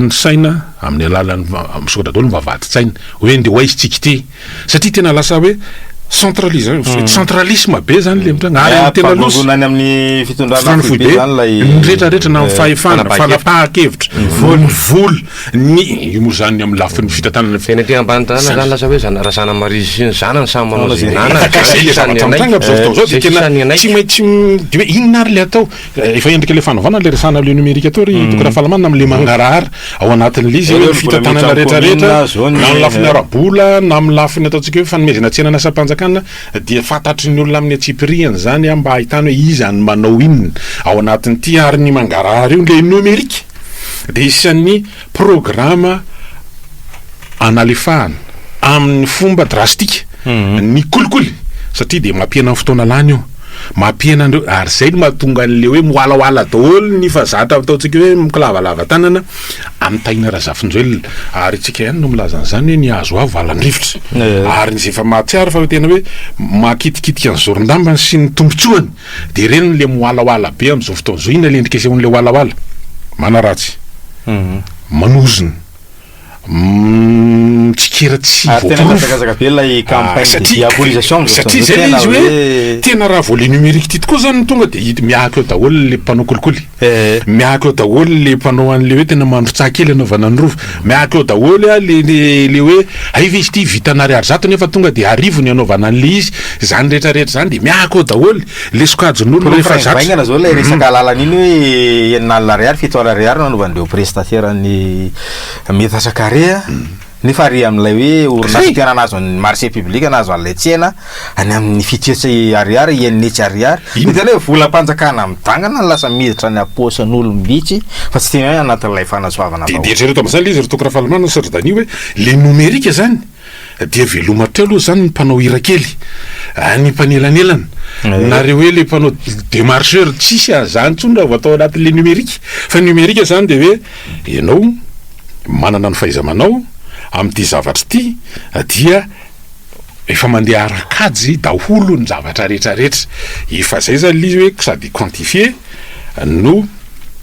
Ny saina amin'ny alalan'ny misokatra daholo ny vavahadin-tsaina hoe ndeha ho aiza tsika ity satria tena lasa hoe centralise centralisme be zany le mitranga ary ny tena loza any amin'ny fitondrana foibe zany lay ny rehetra rehetra na ny fahefana fanapahan-kevitra ny vola ny io moa zany amin'ny lafiny fitantanana Tena aty ambany tanàna zany lasa hoe zana Razanamaria sy ny zanany samy manao izay nanany Ka zay le zavatra mitranga amin'izao fotoana izao dia tena tsy maintsy de hoe inona ary le atao Efa endrika le fanovana le resahana le numérique teo ry Toky Rafalimanana amle mangarahara ao anatin'le izy hoe fitantanana rehetra rehetra na amin'ny lafiny ara-bola na amin'ny lafiny ataontsika hoe fanomezana tsena ny asam-panjakana dia fantatry ny olona amin'ny antsipirihany izany mba ahitana hoe iza no manao inona ao anatin'ity ary ny mangarahara io le numérique dia isan'ny programa analefahana amin'ny fomba drastique ny kolikoly satria dia mampihena ny fotoana lany io, mampihena an'ireo ary izay no mahatonga an'le hoe miwalawala daholo ny efa zatra ataontsika hoe mikilavalava tanana amin'i Tahina Razafinjoelina ary isika ihany no milaza an'izany hoe ny hazo avo valan-drivotra ary izay efa mahatsiaro fa tena hoe mahakitikitika ny zoron-dambany sy ny tombotsoany dia ireny le miwalawala be amin'izao fotoana izao, inona le endrika asehon'le walawala? Manaratsy, manozona. Mitsikera tsy Ary tena voaporofo. mihazakazaka be ilay campagne de Satria diabolisation amin'izao satria fotoana izao zay tena ilay izy hoe hoe tena raha vao le numérique ity tokoa zany no tonga de hita miahaka eo daholo le mpanao kolikoly. Eh. Miahaka eo daholo le mpanao an'le hoe tena mandrotsaha kely anaovana ny rova. Miahaka eo daholo a le le le hoe hay ve izy ity vitana ariary zato nefa tonga de 1000 ny anaovana an'le izy. Zany rehetra rehetra zany de miahaka eo daholo le sokajin'olona Porofo efa iray zatra. mivaingana zao ilay resaka lalana iny hoe 60 ariary, 70 ariary no nanaovan'ireo prestataire ny Metatra carré a, nefa ary amin'ilay hoe orinasa tena nahazo ny marché public nahazo an'ilay tsena any amin'ny 700 ariary, 600 ariary. Dia tena hoe volam-panjakana midangana no lasa miditra any am-paosin'olom-bitsy fa tsy tena hoe anatin'ilay fanasoavana Dia vahoaka. eritrereto amin'izany ilay izy ry Toky Rafalimanana sy ry Dania hoe le nomerika zany dia veloma hatreo aloha zany ny mpanao hira kely, ny mpanelanelana, na re hoe le mpanao demarcheur, tsisy an'izany intsony raha vao atao anatin'le numérique. Fa ny numérique zany dia hoe ianao manana ny fahaiza-manao amin'ity zavatra ity dia efa mandeha ara-kajy daholo ny zavatra rehetra rehetra. Efa zay zany le izy hoe sady quantifier no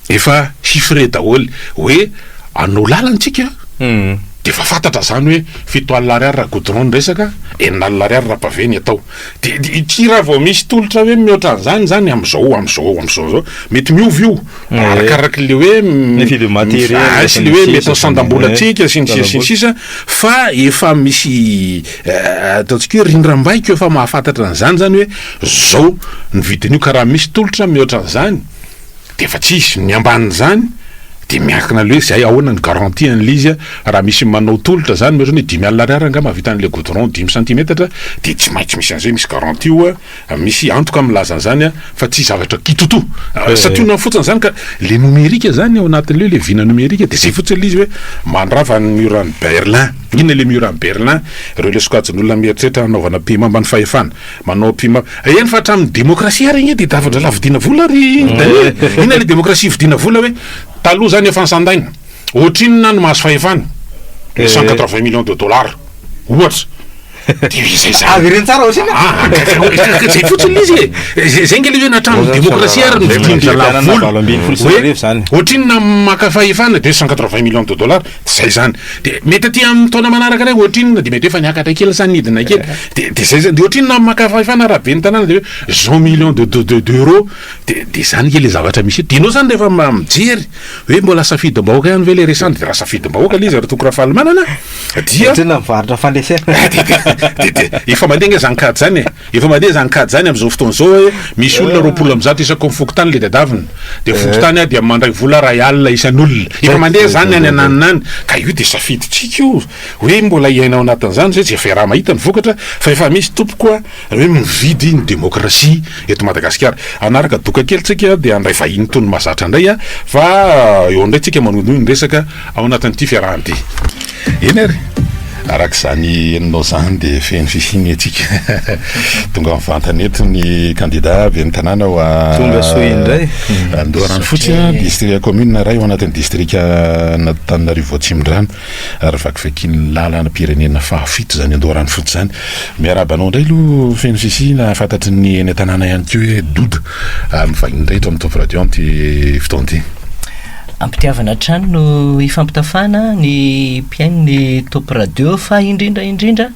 efa chiffré daholo hoe anao lalana tsika de efa fantatra zany hoe 70 ariary raha goudron ny resaka, 60 ariary raha pavé ny atao. De ity raha vao misy tolotra hoe mihoatra an'izany zany am'zao am'zao am'zao zao mety miova io arakaraky le hoe Ny vidin'ny matériel sy le hoe mety ho sandam-bolantsika sy ny sisa sy ny sisa fa efa misy ataontsika hoe rindrambaiko efa mahafantatra an'izany zany hoe zao ny vidin'io ka raha misy tolotra mihoatra an'izany de efa tsy hisy ny ambanin'izany de miankina le hoe zay ahoana ny garantie an'le izy raha misy manao tolotra zany mihoatra ny hoe 50 ariary angaha mahavita an'le goudron dimy centimetatra de tsy maintsy misy an'izay misy garantie io misy antoka milaza an'izany fa tsy zavatra kitoto santionany fotsiny zany ka le nomerika zany ao anatin'le hoe le vina nomerika de zay fotsiny le izy hoe mandrava ny mur an'i Berlin inona le mur an'i Berlin ireo le sokajin'olona mieritreritra hanaovana paiement ambany fahefana Manao piment. Eny fa hatramin'ny demokrasia ary ange dia davatra vidiana vola ry Daniel. Inona ilay demokrasia vidiana vola hoe taloha zany efa nisandaina. Ohatrinona no mahazo fahefana? Hoe 180 millions de dollars ohatra. Dia izay zany. Avereno tsara ohatrinona? Ah, zay fotsiny ilay izy e. Zay zay ange ilay hoe na hatramin'ny demokrasia ary no vidian-dry zalahy vola. 2018 Hoe ohatrinona maka fahefana dia 180 millions de dollars. Zay zany. Dia mety aty amin'ny taona manaraka indray ohatrinona dia mety hoe efa niakatra kely sa nidina kely. Dia dia zay zany. Dia ohatrinona maka fahefana raha ben'ny tanàna dia hoe 100 millions de de de d'euros. Dia dia zany nge le zavatra misy eto. Dia ianao zany rehefa mba mijery hoe mbola safidim-bahoaka ihany ve le resahana dia raha safidim-bahoaka le izy ry Toky Rafalimanana dia Ohatrinona mivarotra fandresena. Dia dia dia efa mandeha nge zany kajy zany e. Efa mandeha izany kajy izany amin'izao fotoana izao hoe misy olona 120 isaky ny fokontany le tadiavina. Dia fokontany dia mandray vola 1000 isan'olona. Efa mandeha izany any ananona any. Ka io dia safidintsika io hoe mbola hiaina ao anatin'izany izay tsy efa raha mahita ny vokatra fa efa misy tompoko a hoe mividy ny demokrasia eto Madagasikara. Hanaraka doka kely tsika dia handray vahiny toy ny mahazatra indray fa eo indray tsika manohinohy ny resaka ao anatin'ity fiarahana ity. Eny ary, araka izany henonao izany dia feno fisiana antsika. Tonga mivantana eto ny kandida ben'ny tanàna ao Tonga soa indray. Andoharanofotsy, distrika commune iray ao anatin'ny distrikan'Antananarivo Atsimondrano ary vakivakian'ny lalam-pirenena fahafito izany Andoharanofotsy izany. Miarahaba anao indray aloha feno fisiana, fantatry ny eny an-tanàna ihany koa hoe Doda mivahiny indray eto amin'ny Top Radio amin'ity fotoana ity. Am-pitiavana hatrany no ifampitafana ny mpihaino ny Top Radio fa indrindra indrindra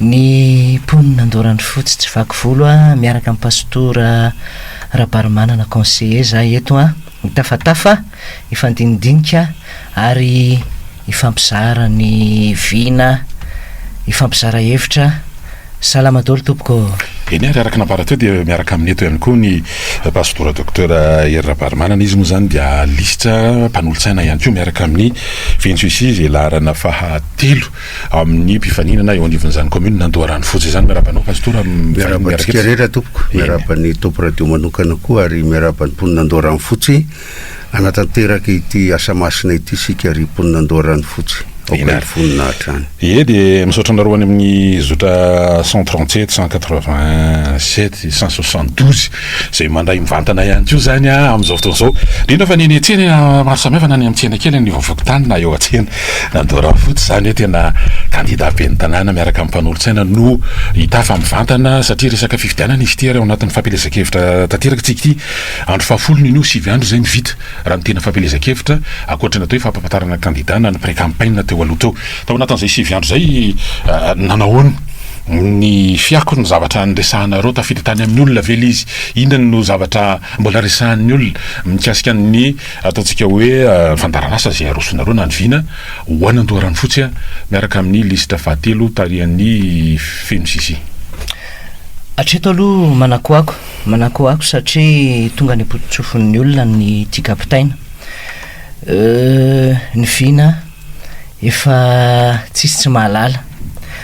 ny mponina Andoharanofotsy tsy vaky volo a, miaraka amin'i Pastora Rabarimanana conseiller za eto a, mitafatafa, hifandinidinika ary hifampizara ny vina, hifampizara hevitra. Salama daholo tompoko ô. Eny ary, araka ny nambara teo dia miaraka aminy eto ihany koa ny Pastora Docteur Hery Rabarimanana, izy moa izany dia lisitra mpanolotsaina ihany koa miaraka amin'ny Fenitra Ici izay laharana faha telo amin'ny mpifaninana eo anivon'izany commune Andoharanofotsy izany. Miarahaba anao Pastora, vahiny Miarahaba miaraka antsika eto. rehetra tompoko, miarahaba ny Top Radio manokana koa ary miarahaba ny mponina Andoharanofotsy. Hanatanteraka ity asa masina ity isika ry mponina Andoharanofotsy. Aoka hivonona hatrany. Ie dia misaotra anareo any amin'ny zotra 137, 187, 172 izay mandray mivantana ihany koa izany amin'izao fotoana izao. Indrindra fa ny eny an-tsena maro samihafa na any amin'ny tsena kely any fokontany na eo an-tsena Andoharanofotsy izany hoe tena kandida ben'ny tanàna miaraka amin'ny mpanolotsaina no hitafa mivantana satria resaka fifidianana izy ity ary ao anatin'ny fampielezan-kevitra tanteraka isika ity. Andro fahafolo ny anio, sivy andro izay no vita, raha ny tena fampielezan-kevitra, ankoatra ny atao hoe fampahafantarana ny kandida na ny pré-campaign teo aloha teo. Tao anatin'izay sivy andro izay, nanahoana ny fiako, ny zavatra niresahanareo, tafiditra tany amin'ny olona ve ilay izy? Inona no zavatra mbola resahan'ny olona mikasika ny ataontsika hoe fandaharanasa izay arosonareo na ny vina ho an'Andoharanofotsy miaraka amin'ny lisitra fahatelo tarihan'ny Feno Sissi? Hatreto aloha manakoako. Manakoako satria tonga any am-pototsofin'ny olona ny tiako ampitaina. Euh, ny vina efa tsisy tsy mahalala.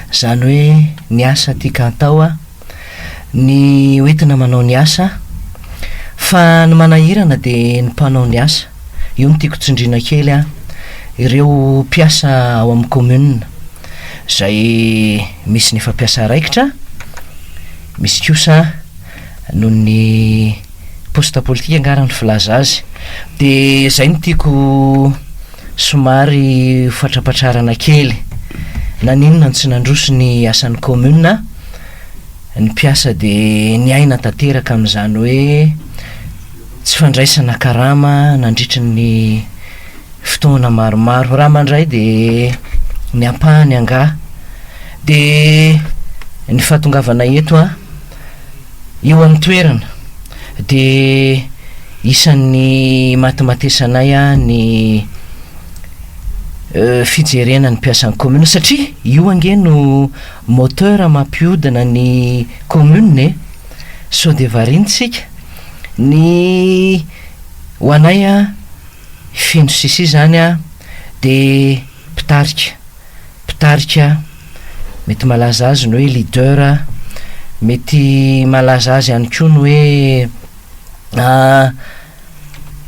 Izany hoe ny asa tiako atao, ny hoentina manao ny asa, fa ny manahirana dia ny mpanao ny asa. Io no tiako tsindriana kely an, ireo mpiasa ao amin'ny commune izay misy ny efa mpiasa raikitra, Misy kosa noho ny poste politique angaha raha ny filaza azy. Dia izay no tiako somary ho fatrapatrarana kely. Naninona no tsy nandroso ny asan'ny commune? Ny mpiasa dia niaina tanteraka amin'izany hoe tsy fandraisana karama nandritry ny fotoana maromaro. Raha mandray dia ny ampahany angaha. Dia ny fahatongavana eto an, eo amin'ny toerana dia isan'ny imatimatesanay an ny fijerena ny mpiasan'ny commune satria io ange no moteur mampihodina ny commune e! Sao dia variana isika. Ny ho anay an, Feno sisi zany a de mpitarika, mpitarika, mety malaza azy ny hoe leader, mety malaza azy ihany koa ny hoe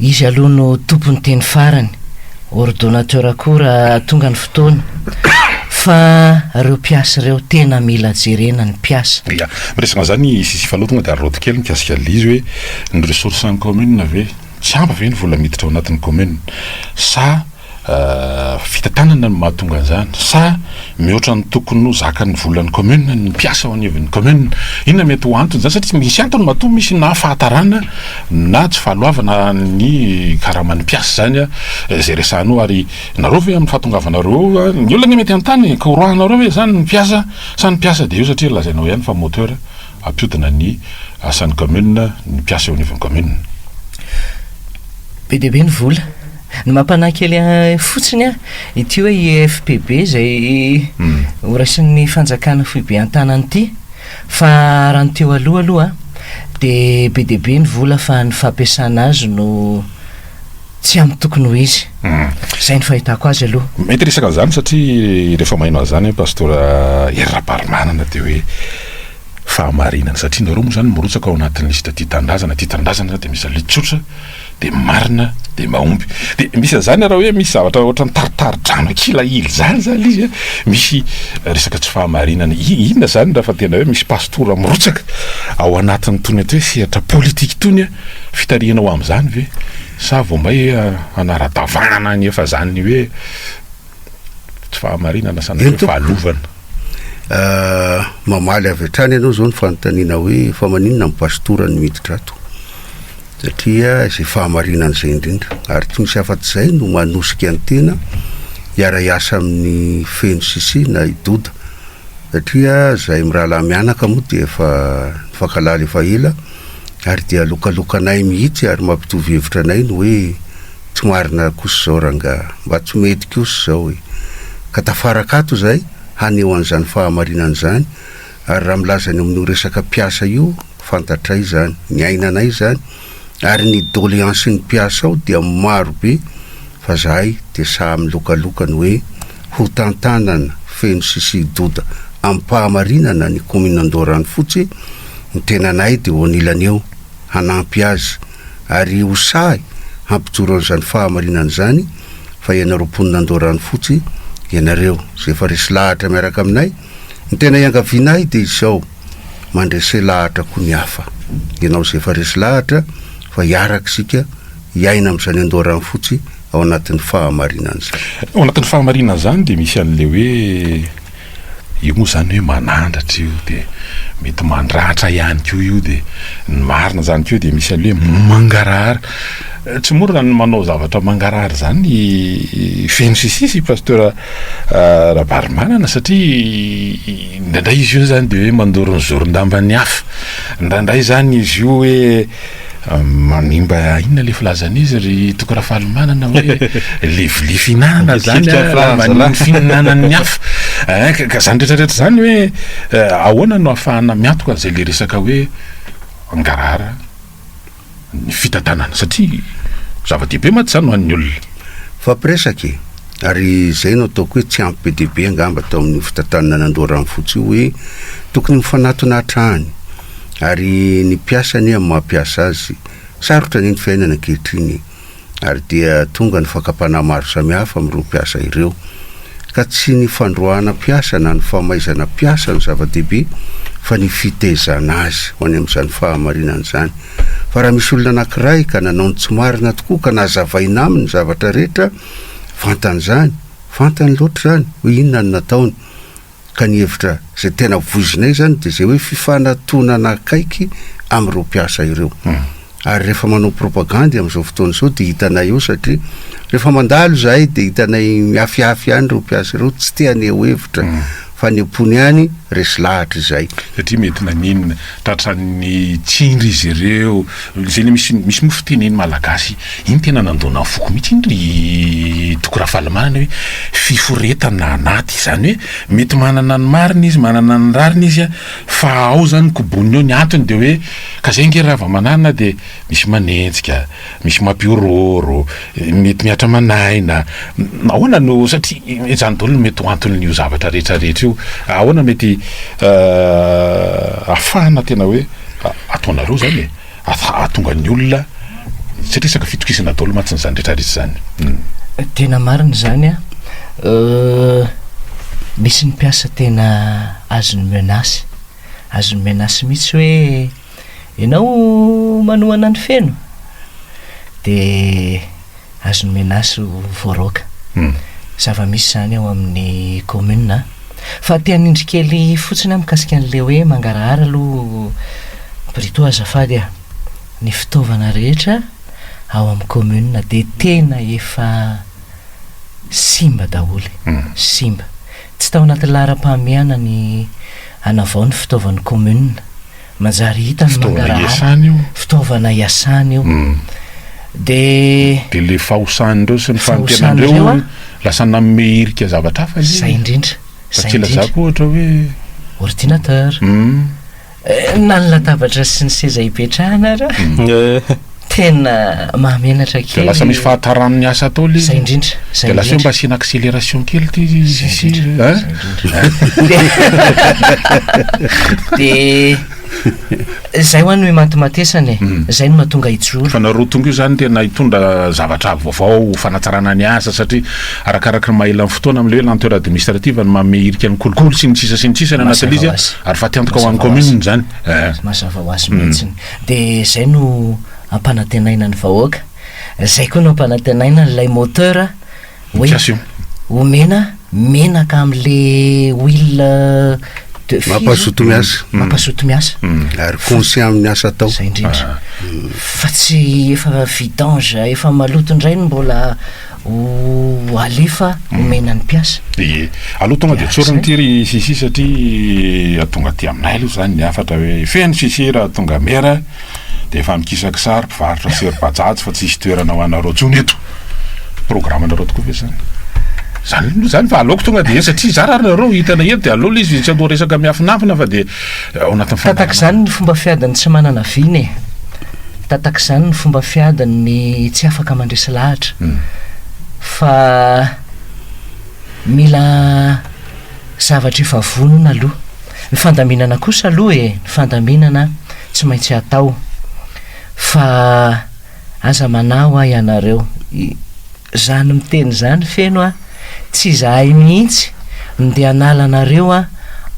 izy aloha no tompon'ny teny farany, ordonnateur koa raha tonga ny fotoana, fa ireo mpiasa ireo tena mila jerena ny mpiasa. Ya, miresaka an'izany i Sisi Falo tonga dia araraoty kely mikasika an'ilay izy hoe ny ressources en commune ve? Tsy ampy ve ny vola miditra ao anatin'ny commune? Sa fitantanana no mahatonga an'izany? Sa mihoatra ny tokony ho zakan'ny volan'ny commune ny mpiasa ao anivon'ny commune? Inona mety ho antony izany? Satria misy antony matoa misy na fahatarana na tsy fahaloavana ny karaman'ny mpiasa izany izay resahanao ary nareo ve amin'ny fahatongavanareo eo, ny olona anie mety hanontany e, ka horoahanareo ve izany ny mpiasa sa ny mpiasa dia eo satria lazainao ihany fa moteur Hampiodina ny asan'ny commune ny mpiasa eo anivon'ny commune. Be dia be ny vola. Ny mampanahy kely ahy fotsiny an, ity hoe IFPB izay horaisin'ny fanjakana foibe an-tanana ity, fa raha ny teo aloha aloha dia be dia be ny vola fa ny fampiasana azy no tsy amin'ny tokony ho izy. Izay ny fahitako azy aloha. Mety resaka an'izany satria rehefa maheno an'izany Pastora Hery Rabarimanana dia hoe fahamarinana satria nareo moa zany mirotsaka ao anatin'ny liste tia tanindrazana, tia tanindrazana zany dia misy an'ilay tsotra dia marina dia mahomby. Dia misy an'izany raha hoe misy zavatra ohatran'ny taritari-drano an-kilahila izany zany ilay izy an, misy resaka tsy fahamarinana. Inona zany raha fa tena hoe misy pastora mirotsaka ao anatin'itony atao hoe sehatra politika itony an, fitarihana ho amin'izany ve sa vao may hanara-davahana ny efa zany hoe tsy fahamarinana sanatria hoe fahalovana? Mamaly avy hatrany ianao izao ny fanontaniana hoe fa maninona ny pastora no miditra ato? Satria izay fahamarinana izay indrindra. Ary tsy misy afa-tsy izay no manosika ny tena hiara-hiasa amin'i Feno Sissi na i Doda. Satria izahay mirahalahy mianaka moa dia efa nifankahalala efa ela ary dia alokalokanay mihitsy ary mampitovy hevitra anay ny hoe tsy marina kosa izao rangaha, mba tsy mety kosa izao e. Ka tafaraka ato izahay haneho an'izany fahamarinana izany ary raha milaza ny amin'io resaka mpiasa io, fantatray izany, niainanay izany ary ny doléance ny mpiasa ao dia maro be fa zahay dia sahy milokaloka ny hoe ho tantanana feno sisi doda amim-pahamarinana ny commune Andoharanofotsy, ny tenanay dia ho anilany eo hanampy azy ary ho sahy hampijoro an'izany fahamarinana izany fa ianareo mponina Andoharanofotsy ianareo izay efa resy lahatra miaraka aminay, ny tena iangaviana ahy dia izao, mandrese lahatra koa ny hafa. Ianao izay efa resy lahatra fa hiaraka isika hiaina amin'izany Andoharanofotsy ao anatin'ny fahamarinana izany. Ao anatin'ny fahamarinana izany dia misy an'ilay hoe io moa izany hoe manandratra io dia mety mandratra ihany koa io dia ny marina izany koa dia misy an'ilay hoe mangarahara. Tsy mora ny manao zavatra mangarahara izany feno sisisy i Pasteur Rabarimanana satria Indraindray izy io zany de hoe mandoro ny zoron-damban'ny hafa, indraindray zany izy io hoe manimba inona le filazan'izy ry Toky Rafalimanana hoe le vilia fihinanana zany a, manimba ny fihinanan'ny hafa, eh, ka zany rehetrarehetra zany hoe ahoana no ahafahana miantoka an'izay le resaka hoe mangarahara. ny fitantanana satria zava-dehibe mantsy izany ho an'ny olona. Fampiresaka e! Ary izay no ataoko hoe tsy ampy be dia be angamba tao amin'io fitantanana an'Andoharanofotsy io hoe tokony mifanatona hatrany ary ny mpiasa anie amin'ny maha mpiasa azy sarotra anie ny fiainana ankehitriny e! ary dia tonga ny fakam-panahy maro samihafa amin'ireo mpiasa ireo. Ka tsy ny fandroahana mpiasa na ny famaizana mpiasa no zava-dehibe fa ny fitaizana azy ho any amin'izany fahamarinana izany. Fa raha misy olona anankiray ka nanao ny tsy marina tokoa ka nazavaina aminy ny zavatra rehetra, fantany izany, fantany loatra izany hoe inona no nataony. Ka ny hevitra izay tena voizinay izany dia izay hoe fifanatonana akaiky amin'ireo mpiasa ireo. Ary rehefa manao propagandy amin'izao fotoana izao dia hitanay eo satria rehefa mandalo izahay dia hitanay mihafihafy ihany ireo mpiasa ireo, tsy te haneho hevitra fa ny am-pony ihany resy lahatra izahay. Satria mety naninona, tratran'ny tsindry izy ireo, izay le misy misy moa fiteneny malagasy, iny tena nandona ny foko mihitsy iny ry Toky Rafalimanana hoe fiforetana anaty, izany hoe mety manana ny marina izy, manana ny rariny izy an, fa ao zany koboniny ao, ny antony de hoe ka zay nge Ravamanana de misy manenjika, misy mampihorohoro, mety mihatra aman'aina, ahoana no satria izany daholo no mety ho anton'io zavatra rehetra rehetra io, ahoana mety ahafahana tena hoe ataonareo zany e, ahatonga ny olona satria resaka fitokisana daholo mantsy izany rehetra rehetra izany. Tena marina izany an, misy ny mpiasa tena azon'ny menace, azon'ny menace mihitsy hoe Ianao manohana an'i Feno dia azon'ny menace ho voaroaka. Zava-misy izany ao amin'ny commune a. Fa te hanindry kely fotsiny aho mikasika an'ilay hoe mangarahara aloha Brito azafady a. Ny fitaovana rehetra ao amin'ny commune dia tena efa simba daholo, simba. Tsy tao anatin'ny laharam-pahamehana ny hanavao ny fitaovan'ny commune. Manjary hita ny Fitaovana mangarahara. iasana io. Fitaovana iasana io. Dia. Dia le fahosan'ireo sy ny Fahosan'ireo fahanteran'ireo an. lasa nanome hirika zavatra hafa ilay Zay izy. indrindra. Fa Zay tsy indrindra. ilazako ohatra hoe. Ordinateur. Na ny latabatra sy ny seza hipetrahana ara. Tena mahamenatra Dia lasa kely. misy fahataran'ny asa atao ilay izy. Zay indrindra. Zay Dia lasa hoe indrindra. mba asiana accélération kely ity Zay izy indrindra. hein? Zay indrindra. Dia zay ho'a no imatimatesana e. Zay no mahatonga hijoro. Fa nareo tonga io zany tena hitondra zavatra vaovao ho fanatsarana ny asa satria arakaraky ny maha ela ny fotoana amin'ilay hoe lenteur administrative no manome hirika ny kolikoly sy ny sisa sy ny sisa ny anatin'ilay izy Mazava ho azy. ary fatiantoka ho an'ny Mazava ho azy. commune izany. Eh. Mazava ho azy mihitsiny. Dia zay no ampanantenaina ny vahoaka, zay koa no ampanantenaina an'ilay moteur hoe Mikasa io. omena menaka am'le huile. De firy? Mampazoto miasa. Mampazoto miasa. Ary conscient amin'ny asa atao. Zay indrindra. Fa tsy efa vidange efa maloto indray no mbola ho alefa omena ny mpiasa. Ie. Aleo tonga dia tsorina ity ry Sissi satria tonga aty aminay aloha izany ny hafatra hoe feno Sissi raha tonga mera dia efa mikisakisa ry mpivarotra sy ry bajaj fa tsisy toerana ho anareo intsony eto. Programanareo tokoa ve izany? Zany aloha zany fa aleoko tonga dia satria za raha nareo hitana eto dia aleo le izy tsy atao resaka miafinafina fa dia ao anatin'ny Tatak' izany ny fomba fiadin'ny tsy manana vina e! Tatak' izany ny fomba fiadin'ny tsy afaka mandresy lahatra fa mila zavatra efa vonona aloha. Ny fandaminana kosa aloha e, ny fandaminana tsy maintsy atao fa aza manahy hoa ianareo. Zany miteny zany feno a! Tsy izahay mihitsy no ndeha hanala anareo a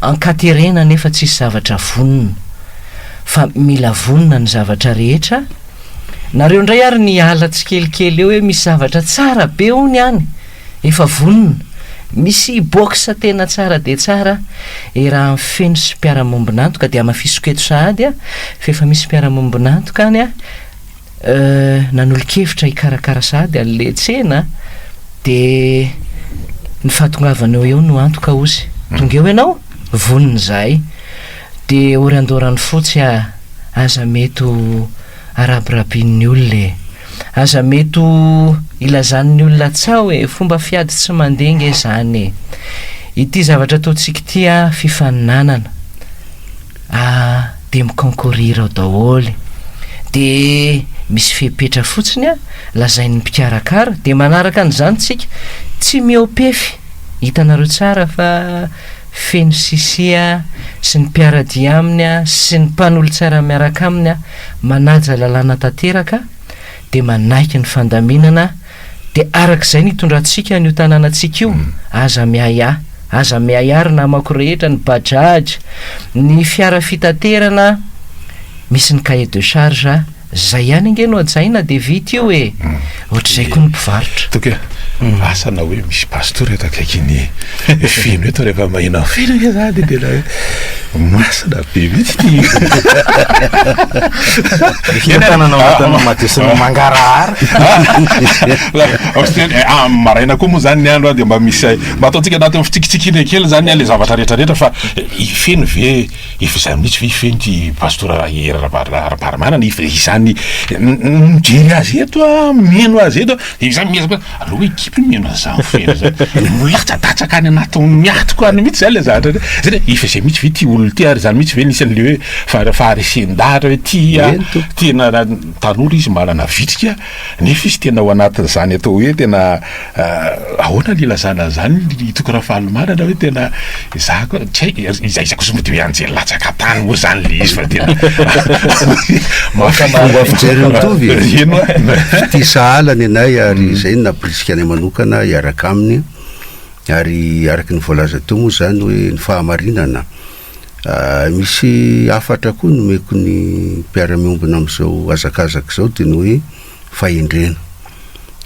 ankaterena nefa tsisy zavatra vonona. Fa mila vonona ny zavatra rehetra, nareo indray ary ny hiala tsikelikely eo hoe misy zavatra tsara be hono any efa vonona, misy box tena tsara dia tsara erahan'i feno sy mpiara-mombon'antoka dia hamafisiko eto sahady a f'efa misy mpiara-mombon'antoka any a! Nanolo-kevitra hikarakara sahady an'le tsena de ny fahatongavanao eo no antoka ozy. Tonga eo ianao, vonona izahay. De ory Andoharanofotsy ah, aza mety ho arabirabian'ny olona e. Aza mety ho ilazan'ny olona tsaho e, fomba fiady tsy mandeha nge zany e. Ity zavatra ataontsika ity ah fifaninanana. Ah de mi-concourir ao daholo de misy fepetra fotsiny a lazain'ny mpikarakara de manaraka an'izany tsika tsy mihoa-pefy hitanareo tsara fa feno sisi a sy ny mpiara-dia aminy a sy ny mpanolotsaina miaraka aminy a manaja lalàna tanteraka de manaiky ny fandaminana Dia araka izay no hitondrantsika an'io tanànantsika io, aza miahiahy, aza miahiahy ry namako rehetra, ny bajaj, ny fiara fitaterana, misy ny cahier de charge, zay ihany ange no hajaina dia vita io e! Ohatr'izay koa ny mpivarotra. Toky a, asa na hoe misy pastora eto akaikin'ny feno eto rehefa maheno an'i Feno ange za dia tena hoe Masina be mihitsy ity. Fitanana ao anatin'ny madio sy ny mangarahara. Ah, maraina koa moa zany ny andro ah, dia mba misy mba ataontsika anatin'ny fitsikitsikiana kely zany ah, le zavatra rehetra rehetra fa ifeno ve efa izany mihitsy ve ifeno ity pastora Hery Rabarimanana efa izany mijery azy eto ah, mino azy eto Dia izaho miezaka hoe aleo hoe ekipa io mino an'izany feno izany. Milatsadatsaka any anatin'ny miatoko any mihitsy izany ilay zavatra hoe zay hoe efa izay mihitsy ve ity olona ity ary izany mihitsy ve nisy an'ilay hoe fa- faharesen-dahatra hoe tia tena tanora izy manana vitrika nefa izy tena ao anatin'izany atao hoe tena ahoana ny ilazana an'izany ry Toky Rafalimanana hoe tena Izaho koa tsy hay, iza iza kosa moa dia hoe anjely latsaka an-tany moa izany ilay izy fa tena Fomba fijery mitovy e. Eny hoa. Fitia sahala ny anay ary izay no nampirisika anay manokana hiaraka aminy ary araka ny voalaza teo moa izany hoe ny fahamarinana. Misy hafatra koa nomeko ny mpiara-miombona amin'izao hazakazaka izao dia ny hoe fahendrena.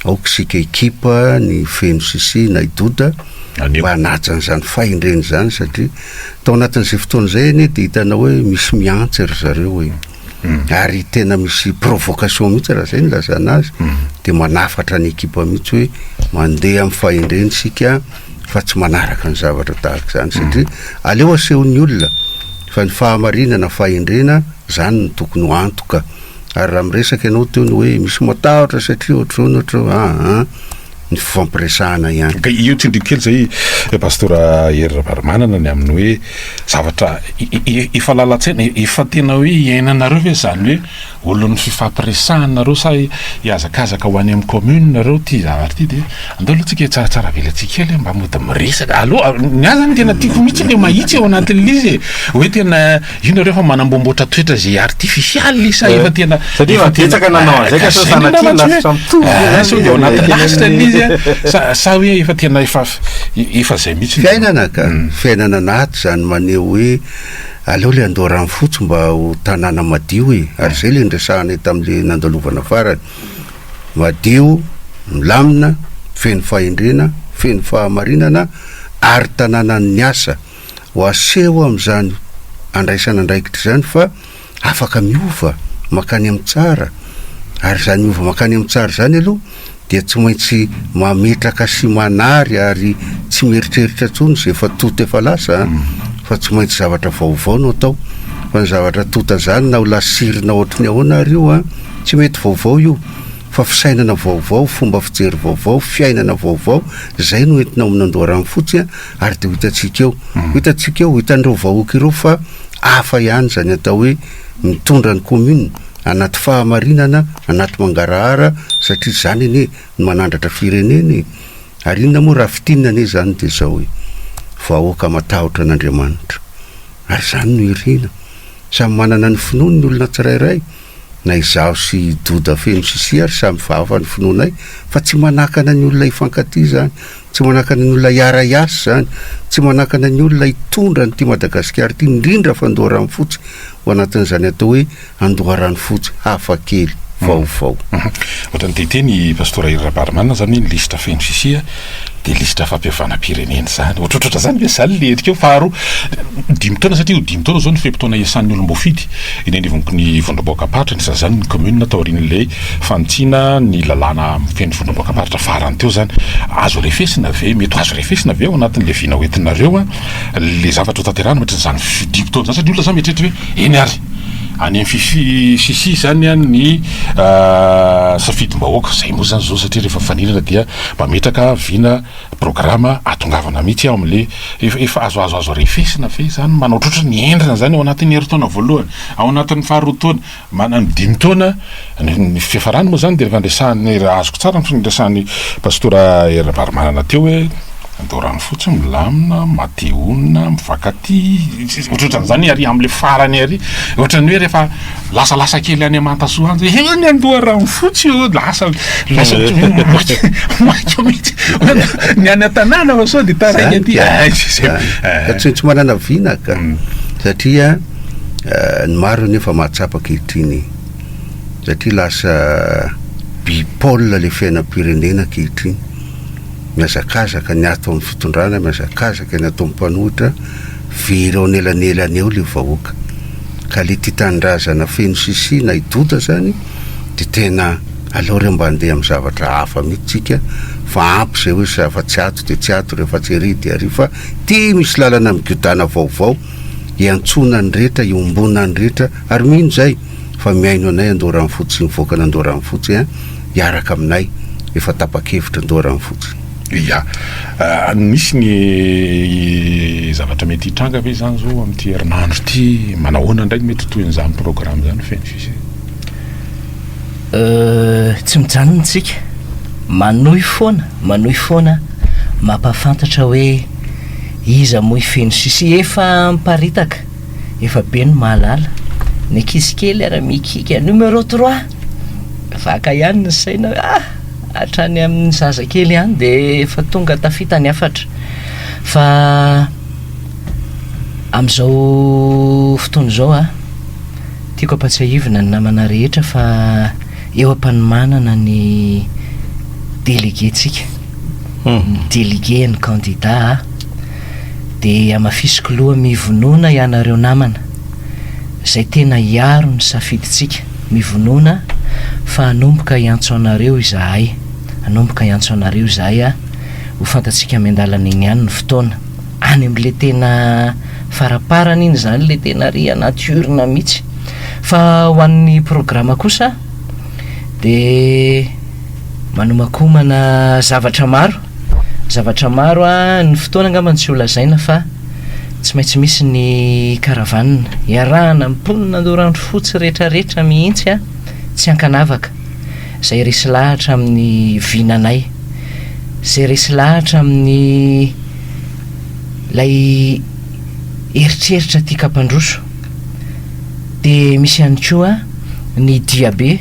Aoka isika ekipa ny feno sisi na i Doda mba hanaja an'izany fahendrena izany satria tao anatin'izay fotoana izay anie dia hitanao hoe misy mihantsy ry zareo e. Ary tena misy provocation mihitsy raha izay no ilazana azy, dia manafatra ny ekipa mihitsy hoe mandeha amin'ny fahendrena isika fa tsy manaraka ny zavatra tahaka izany satria aleo asehon'ny olona fa ny fahamarinana, fahendrena izany no tokony ho antoka. Ary raha miresaka ianao teo ny hoe misy matahotra satria ohatr'izao na ohatr'izao, aa ny fifampiresahana ihany. Ka io tsindriako kely zay Pastora Hery Ravalomanana ny amin'ny hoe zavatra efa lalan-tsaina, efa tena hoe iainanareo ve zany hoe olon'ny fifampiresahana nareo sa hihazakazaka ho any amin'ny commune nareo ity zavatra ity dia andao aloha tsika hitsaratsara velatsihy kely mba mody miresaka aloha, ny ahy zany tena tiako mihitsy le mahitsy ao anatin'ilay izy e, hoe tena Io nareo efa manamboamboatra toetra zay artificial sa efa tena Satria efa betsaka nanao an'izay ka sao sanatria lasitra mitovy Ah, sao dia ao anaty lasitra ilay izy a. Sa sa hoe efa tena efa efa zay mihitsy ny- Fiainana ka, fiainana anaty izany maneho hoe aleo le Andoharanofotsy mba ho tanàna madio e, ary izay le niresahanay tamin'le nandalovana farany, madio, milamina, feno fahendrena, feno fahamarinana ary tanànan'ny asa. Ho aseho amin'izany andraisana andraikitra izany fa afaka miova mankany amin'ny tsara, ary izany miova mankany amin'ny tsara izany aloha dia tsy maintsy mametraka sy manary ary tsy mieritreritra intsony izay efa tota efa lasa an, fa tsy maintsy zavatra vaovao no atao, fa ny zavatra tota izany na ho lasirina ohatry ny ahoana ary io an, tsy mety vaovao io, fa fisainana vaovao, fomba fijery vaovao, fiainana vaovao, izay no entina ao amin'Andoharanofotsy an, ary dia ho hitantsika eo, ho hitantsika eo, ho hitan'ireo vahoaka ireo fa hafa ihany izany atao hoe mitondra ny commune anaty fahamarinana, anaty mangarahara satria izany anie no manandratra firenena e! Ary inona moa raha fintinina anie izany dia izao e! Vahoaka matahotra an'Andriamanitra. Ary izany no irina. Samy manana ny finoany ny olona tsirairay, na izaho sy i Doda feno sisia ary samy hafa ny finoanay fa tsy manakana ny olona hifankatia izany, tsy manakana ny olona hiara-hiasa izany, tsy manakana ny olona hitondra an'ity Madagasikara ity, indrindra fa Andoharanofotsy ho anatin'izany atao hoe Andoharanofotsy hafa kely vaovao. Ohatran'ny te hiteny i Pastora Hery Rabarimanana izany hoe ny lisitra feno sisia dia lisitra fampihavanam-pirenena izany. Ohatrohatr'izany izany ve izany ilay endrika eo? Faharoa, dimy taona satria ho dimy taona izao ny fe-potoana iasan'ny olom-boafidy eny anivon'ny vondrom-bahoakam-paritra, anisan'izany ny kaominina taorian'ilay fanitsiana ny lalàna mifehy ny vondrom-bahoakam-paritra farany teo izany. Azo refesina ve, mety ho azo refesina ve ao anatin'ilay vina hoentinareo ilay zavatra hotanterahina mandritra izany dimy taona izany? Satria ny olona izany mieritreritra hoe eny ary. Any amin'ny Fifi Sisi izany ny safidim-bahoaka, izay moa izany izao satria rehefa mifaninana dia mametraka vina programa ahatongavana mihitsy ao amin'ilay efa efa azo azo azo refesina ve izany manao ohatrohatry ny hendrana izany ao anatin'ny herintaona voalohany, ao anatin'ny faharoa taona, manana dimy taona, ny fiafarany moa izany dia rehefa niresahan'ny raha azoko tsara ny niresahan'ny Pastora Hery Rabarimanana teo hoe Andao rano fotsy, milamina, matehonina, mifankatia, ohatrohatran'izany ary amin'ilay farany ary, ohatran'ny hoe rehefa lasalasa kely any Mantasoa any zay, he ny andoha rano fotsy ô, lasa lasa maika maika mihitsy, ny any an-tanàna fa sao dia taraiky aty, Zany ka, zany ka, tsy maintsy manana vina ka, satria ny maro anefa mahatsapa ankehitriny, satria lasa bipole ilay fiainam-pirenena ankehitriny. Mihazakazaka ny ato amin'ny fitondrana, mihazakazaka ny ato amin'ny mpanohitra, very eo anelanelany eo le vahoaka. Ka le tia tanindrazana feno sisia na i Doda zany de tena aleo re mba handeha amin'ny zavatra hafa mihitsy tsika fa ampy zay hoe rehefa tsy ato de tsy ato, rehefa tsy ary de ary fa ty misy lalana migodana vaovao iantsoana ny rehetra, iombonan'ny rehetra ary mino zay fa mihaino anay Andoharanofotsy sy mivoaka an'Andoharanofotsy an! hiaraka aminay efa tapa-kevitra Andoharanofotsy. Ya. Misy ny zavatra mety hitranga ve izany izao amin'ity herinandro ity? Manahoana indray ny mety ho tohin'izany programme izany feno sisa? Tsy mijanona isika, manohy foana, manohy foana mampahafantatra hoe iza moa i Feno Sisa. Efa miparitaka, efa be ny mahalala, ny ankizy kely ary mikiky numéro trois. Vaka ihany ny saina hoe ah! Hatrany amin'ny zazakely ihany dia efa tonga tafita ny hafatra. Fa amin'izao fotoana izao ah, tiako ampatsiahivina ny namana rehetra fa eo am-panomanana ny délégué-ntsika, ny délégué ny candidat ah, dia hamafisiko loha mivonona ianareo namana. izay tena hiaro ny safidintsika, mivonona fa hanomboka hiantso anareo izahay, hanomboka hiantso anareo izahay a, ho fantatsika miandalana iny ihany ny fotoana, any amin'ilay tena faraparany iny izany ilay tena ary anaty urne mihitsy, fa ho an'ny programa kosa dia manomakomana zavatra maro, zavatra maro a, ny fotoana angamba no tsy ho lazaina fa. Tsy maintsy misy ny caravane iarahana amin'ny mponina Andoharanofotsy retraretra mihitsy a, tsy ankanavaka, izay resy lahatra amin'ny vinanay, izay resy lahatra amin'ny ilay eritreritra tian-kampandroso. Dia misy ihany koa ny diabe,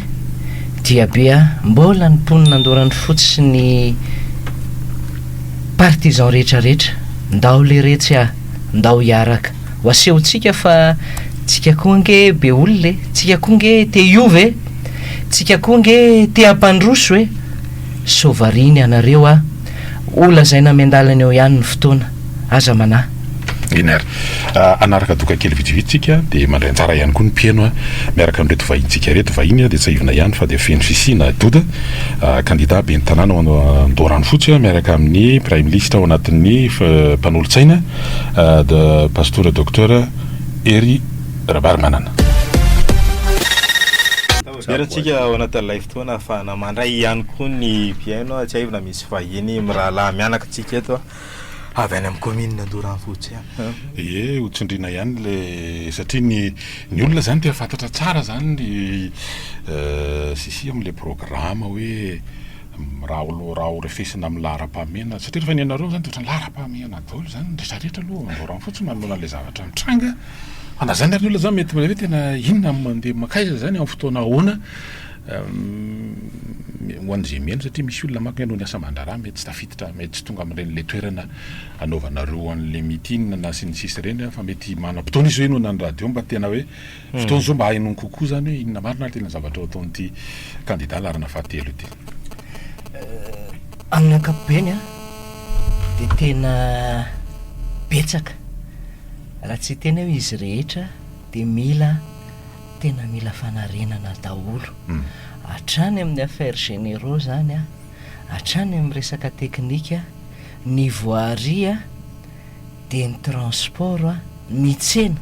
diabe a, mbola ny mponina Andoharanofotsy sy ny Partisan rehetra rehetra, ndao leretsy ah, ndao hiaraka, ho asehontsika fa tsika koa ange be olona e, tsika koa nge te hiova e, tsika koa nge te hampandroso e, sao variana ianareo ah, ho lazaina miandalana eo ihany ny fotoana, aza manahy. Eny ary. Hanaraka doka kely vitsivitsy tsika dia mandray anjara ihany koa ny mpihaino miaraka amin'ireto vahinintsika ireto. Vahiny dia tsiahivina ihany fa dia feno fisiana Doda, kandida ben'ny tanàna ao Andoharanofotsy miaraka amin'ny praiminisitra ao anatin'ny mpanolotsaina Pastora Docteur Hery Rabarimanana. Miverina tsika ao anatin'ilay fotoana ahafahana mandray ihany koa ny mpihaino. Tsiahivina misy vahiny mirahalahy mianaka tsika eto. Avy any amin'ny commune Andoharanofotsy any. Ie, ho tsindriana ihany le satria ny ny olona zany te hahafantatra tsara zany ny sisi amin'le programa hoe raha ho raha ho refesina amin'ny laharam-pahamehana satria rehefa ny anareo zany de ohatran'ny laharam-pahamehana daholo zany ny retraretra aloha Andoharanofotsy manoloana an'le zavatra mitranga fa na zany ary ny olona zany mety hoe tena inona no mandeha mankaiza zany amin'ny fotoana ahoana Ho an'izay mihaino satria misy olona manko mihaino ny asa aman-draharaha mety tsy tafiditra, mety tsy tonga amin'ireny le toerana anaovanareo an'le meeting na sy ny sisa ireny fa mety manam-potoana izy hoe henoina ny radio mba tena hoe fotoana izao mba hahenoany kokoa izany hoe inona marina ary tena zavatra ho ataon'ity kandida laharana fahatelo ity. Amin'ny ankapobeny dia tena betsaka raha tsy hiteny aho izy rehetra dia mila Tena mila fanarenana daholo. Hatrany amin'ny affaires généraux zany an, hatrany amin'ny resaka teknika, ny voirie an, dia ny transport an, ny tsena,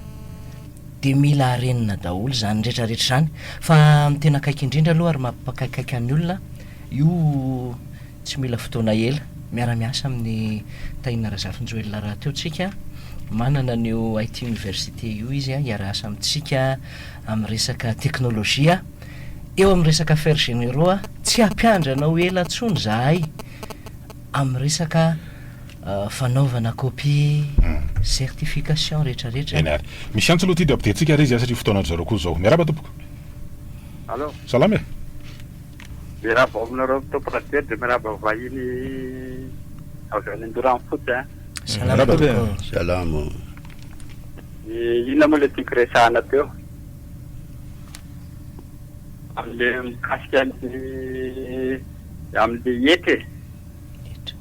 dia mila harenina daholo izany rehetra rehetra izany. Fa ny tena akaiky indrindra aloha ary mampakaikaika ny olona, io tsy mila fotoana ela. Miara-miasa amin'i Tahina Razafinjoelina rahateo tsika, manana an'io IT Université io izy hiara-hiasa amintsika amin'ny resaka teknolojia. Eo amin'ny resaka affaires généraux, tsy hampiandry anao ela intsony izahay amin'ny resaka fanaovana copie, certification rehetrarehetra. Eny ary. Misy antso aloha ity dia ampidirintsika ary izy satria fotoanan-dry zareo koa izao. Miarahaba tompoko. Allo. Salama e. Miarahaba aminareo tompon-dradio dia miarahaba vahiny avy any Andoharanofotsy a. Salama tompoko. Salama. Inona moa ilay tiako resahana teo? Amin'ilay mikasika ny amin'ilay hetra e. Hetra.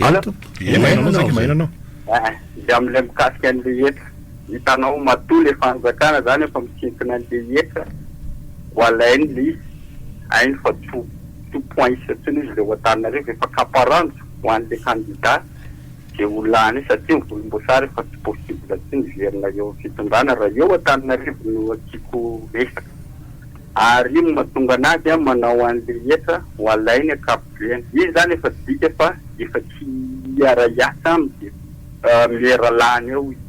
Eny tompoko. Eny maheno anao zaka, maheno anao. Dia amin'ilay mikasika an'ilay hetra. Hitanao matoa ilay fanjakana izany efa misintona an'ilay hetra ho alainy ilay izy, hainy fa tsy ho tsy ho poince intsony izy ilay ao Antananarivo, efa kaparanjo ho an'ilay candidat izay ho lany io satria ny volomboasary efa tsy possible intsony hiverina eo amin'ny fitondrana raha eo Antananarivo no asiako resaka. Ary io no mahatonga an'azy manao an'ilay hetra ho alainy ankapobeny. Izy izany efa dika fa efa tsy hiara-hiasa aminy dia miera lany eo izy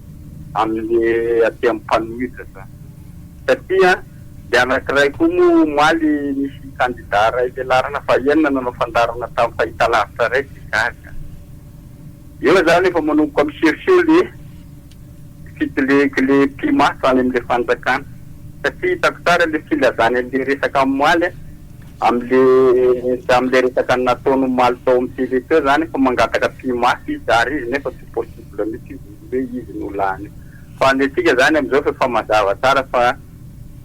amin'le aty amin'ny mpanohitra izany. Satria le anankiray koa moa omaly nisy kandida iray le laharana fahenina nanao fandaharana tamin'ny fahitalavitra iray dia gaga. Eo izany efa manomboka misehoseho le Fitile pi-maso any amin'ilay fanjakana. Satria hitako tsara ilay filazany an'ilay resaka omaly amin'ilay amin'ilay resaka nataony omaly tao amin'ny télé teo izany fa mangataka pi-maso izy ary izy nefa tsy possible mihitsy hoe izy no lany. Fa ny antsika izany amin'izao fa efa mazava tsara fa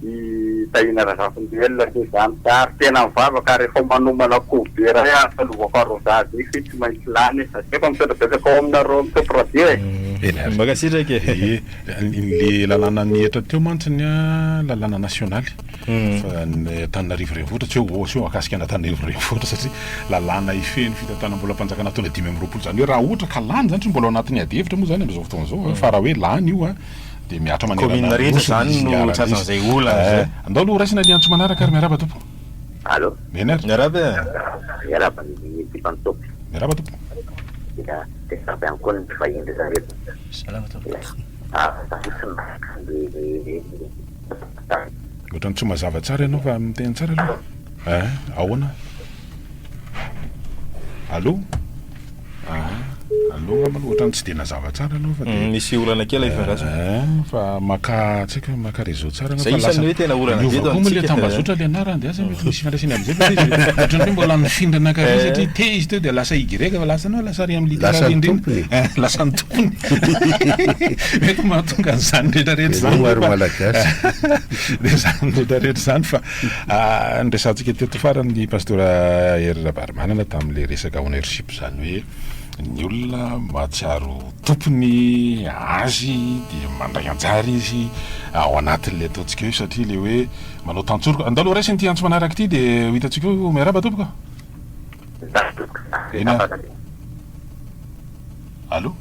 i Tahina Razafinjoelina aloha izany ary tena mivavaka ary efa manomana kobe iray aho fanovako arrosage mihitsy hoe tsy maintsy lany e! Efa misaotra betsaka ao aminareo amin'ny top radio e! Eny ary. Mankasitraka e! Ie, le lalàna nihatra teo mantsy an, lalàna nasionaly fa ny Antananarivo renivohitra tsy hoe tsy hoe mahakasika an'Antananarivo renivohitra satria lalàna hifehy ny fitantanam-bolam-panjakana taona 25 izany hoe raha ohatra ka lany izany satria mbola ao anatin'ny adihevitra moa izany amin'izao fotoana izao fa raha hoe lany io an, Dia mihatra manerana Commune ny rehetra Nosy zany izy no niharan'izy. tratran'izay olana Eh, zay. andao aloha horaisina ny antso manaraka ary miarahaba tompoko. Allo. Eny ary. Miarahaba e. Miarahaba ny ekipan'ny top. Miarahaba tompoko. Dia miarahaba ihany koa ny mpivahiny rehetra rehetra. Salama tompoko. Ah, za fotsiny maharaka ny Ohatran'ny tsy mazava tsara ianao fa miteny tsara aloha. Eh, ahoana? Allo? Ah, allo angamba aloha ohatran'ny tsy dia nazava tsara aloha fa dia Misy olana kely ilay fifandraisana. Eh, fa maka tsy haiko maka réseau tsara angamba Zay fa lasa isan'ny hoe tena olana be niova eto koa moa ilay amintsika. tambazotra ilay anarany dia asa mety misy ifandraisany amin'izay fa ilay izy ohatran'ny hoe mbola nifindra nankary Eh. satria T izy teo dia lasa Y fa lasa anao lasa ary amin'ny litera Lasa ny indrindra. tompony. Eh, lasa ny tompony. Mety mahatonga an'izany rehetra rehetra izany Veloma ry nefa Malagasy. dia izany rehetra rehetra izany fa ah, niresahantsika teto farany ny pastora Hery Rabarimanana tamin'ilay resaka ownership izany hoe. Ny olona mahatsiaro tompony azy dia mandray anjara izy ao anatin'ilay ataontsika hoe satria ilay hoe manao tantsoroka. Andao aloha raisina ity antso manaraka ity dia ho hitantsika eo. Miarahaba tompoko. Eny ary. Allo.